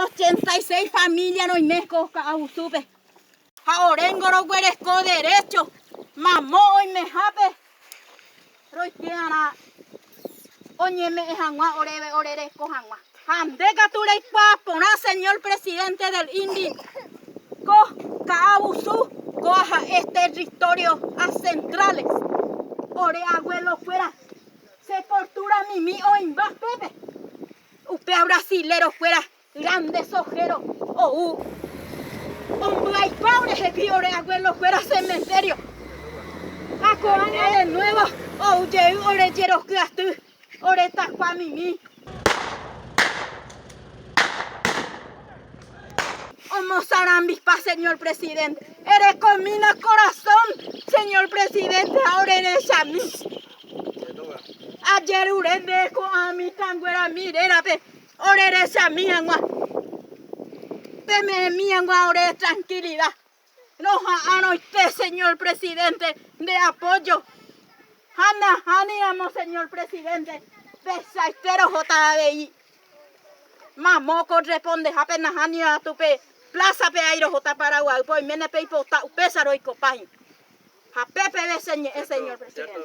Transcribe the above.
86 familia roime ko ka'avusúpe. Ha oréngo roguereko derecho mamo oimehápe roike'arã oñeme'ẽ hag̃ua oréve orereko hag̃ua. Ha nde katu reikuaa porã, señor presidente del INVI, ko ka'avusu kóa ha'e territorio ancestrales ore abuelo-kuéra sepultura mimi oĩmba pépe. Upéva brasilero-kuéra Grande sojero ou ombyaipa orehegui ore abuelo-kuéra cementerio. Ha ko'ág̃a de nuevo ou jey ore jeroky aty, ore takua mimi. Omosarambipa señor presidente. Erekomína corazón señor presidente ha orerechami. Ajerure nde ko'ã mitãnguerami rérape. Ore rechami hag̃ua, peme'ẽmi hag̃ua ore tranquilidad. Roha'arõite, señor presidente, nde apoyo. Ha nahániramo, señor presidente, pechaite rohóta avei. Mamo correspondehápe nahánirõ katu pe plaza-pe ai rohóta Paraguaýpe, oiméne peipota upéicha roikopáhina. Ha pépeve che ñe'ẽ, señor presidente.